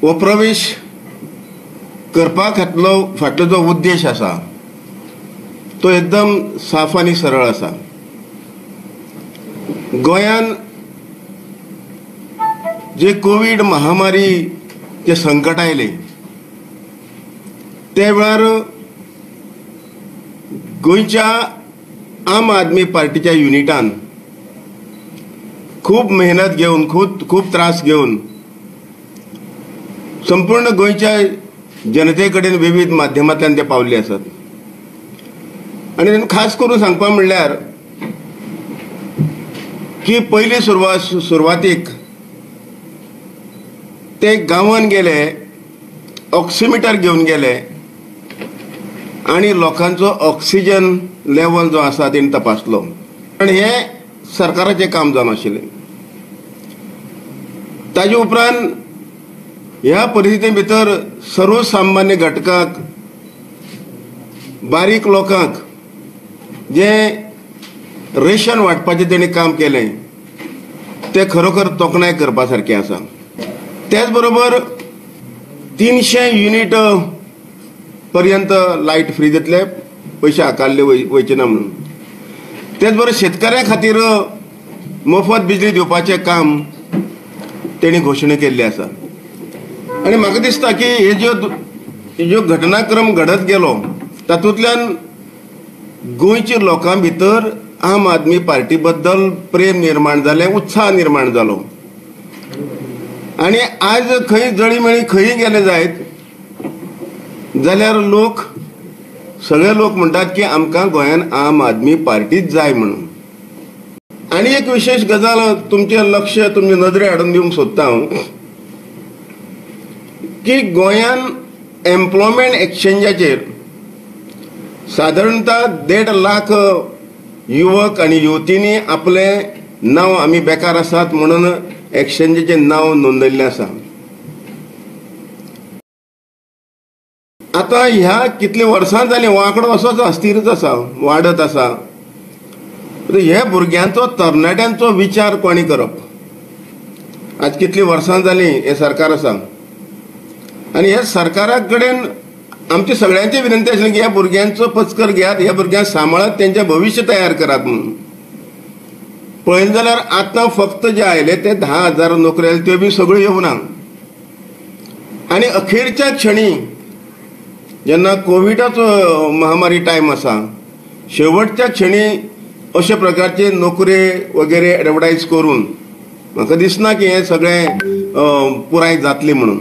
हो प्रवेश करपा खातलो फाटलो जो उद्देश आसा तो एकदम साफ आनी सरळ आसा। गोंयान जे कोवीड महामारी जे संकट आयलें त्या वेळार गोंयच्या आम आदमी पार्टीच्या युनिटान खूब मेहनत घेवन खूब त्रास घेवन संपूर्ण गोंयच्या जनते कडेन विविध माध्यमांतल्यान ते पावल्ले आसात। आनी खास करून सांगपा म्हणल्यार की पयली सुरवातीक ते गांवान गेले, ऑक्सिमिटर घेवन गेले आनी लोकांचो ऑक्सिजन लेवल जो आसा तेणी तपासलो आनी हें सरकाराचें काम जावन आशिल्लें। ताजे उपरांत ह्या परिस्थिती भितर सर्वसामान्य घटकांक, बारीक लोकांक जे रेशन वांटपाचें तेणी काम केलें तें खरोखर तोखणाय करपा सारकें आसा। त्याच बरोबर 300 युनिट पर्यंत लायट फ्री दितले, पयशे आकारले वयचे ना म्हणून। त्याच बरोबर शेतकऱ्यां खातीर मोफत बिजली दिवपाचें काम तेणी घोशणा केल्ली आसा। आनी म्हाका दिसता की हे ज्यो घटनाक्रम घडत गेलो तातूंतल्यान गोंयच्या लोकां भितर आम आदमी पार्टी बद्दल प्रेम निर्माण जालें, उत्साह निर्माण जालो आनी आज खंय जळी मेळी खंय गेले जायत जाल्यार लोक सगळे लोक म्हणटात की आमकां गोंयान आम आदमी पार्टीच जाय म्हणून। आनी एक विशेष गजाल तुमचें लक्ष तुमचे नदरे हाडून दिवंक सोदता हांव की गोंयान एम्प्लॉयमेंट एक्सचेंजाचेर सादारणतः 1.5 लाख युवक आनी युवतींनी आपलें नांव आमी बेकार आसात म्हणून एक्सचेंजाचें नांव नोंदयल्लें आसा। आतां ह्या कितले वर्सां जालीं हो आंकडो असोच अस्थिरच आसा, वाडत आसा। हे भुरग्यांचो, तरणाट्यांचो विचार कोणी करप? आज कितलीं वर्सां जालीं हें सरकार आसा आनी ह्या सरकारा कडेन आमची सगळ्यांची विनंती आशिल्ली की ह्या भुरग्यांचो पचकर घेयात, ह्या भुरग्यांक सांबाळात, तेंचें भविश्य तयार करात म्हणून। पळयलें जाल्यार आतां फक्त जे आयले ते 10,000 नोकरी आयले त्यो बी सगळ्यो येवना आनी अखेरच्या क्षणी जेन्ना कोविडाचो महामारी टायम आसा, शेवटच्या क्षणी अशे प्रकारचे नोकरे वगैरे एडवर्टायज करून म्हाका दिसना की हें सगळें पुराय जातलें म्हणून।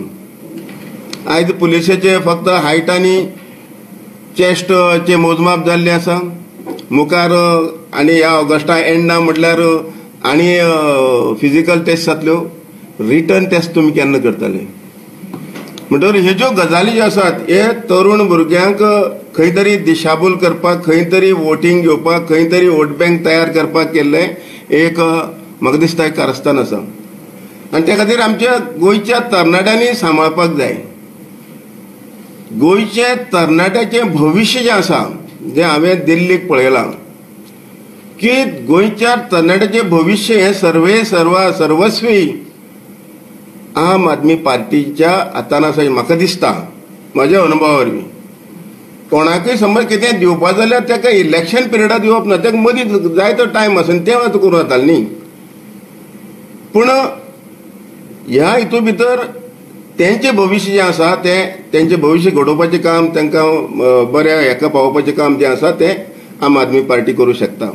आयज पुलिसेचे फक्त हायट आनी चेस्टचे मोजमाप जाल्लें आसा। मुखार आनी ह्या ऑगस्टा एंडा म्हटल्यार आनी फिजिकल टेस्ट जातल्यो, रिटर्न टेस्ट तुमी केन्ना करतले? म्हणटकर ह्यो ज्यो गजाली ज्यो आसात हे तरुण भुरग्यांक खंय तरी दिशाभूल करपाक, खंय तरी वोटींग घेवपाक, खंय तरी वोट बँक तयार करपाक केल्लें एक म्हाका दिसता एक कारस्थान आसा आनी त्या खातीर आमच्या गोंयच्या तरणाट्यांनी सांबाळपाक जाय। गोंयचे तरणाट्याचें भविश्य जें आसा, जें हांवें दिल्लीक पळयलां की गोंयच्या तरणाट्याचें भविश्य हें सर्वे सर्वा सर्वस्वी आम आदमी पार्टीच्या हातान आसा म्हाका दिसता। म्हज्या अनुभवा वरवीं कोणाकूय समज कितें दिवपा जाल्यार ताका इलेक्शन पिरियडा दिवप ना, ताका मदीं जाय तो टायम आसा आनी ते करूं जातालें न्ही। पूण ह्या हितून भितर तेंचें भविश्य जें आसा तें तेंचें भविश्य घडोवपाचें काम, तांकां बऱ्या हेका पावोवपाचें काम जें आसा तें आम आदमी पार्टी करूं शकता।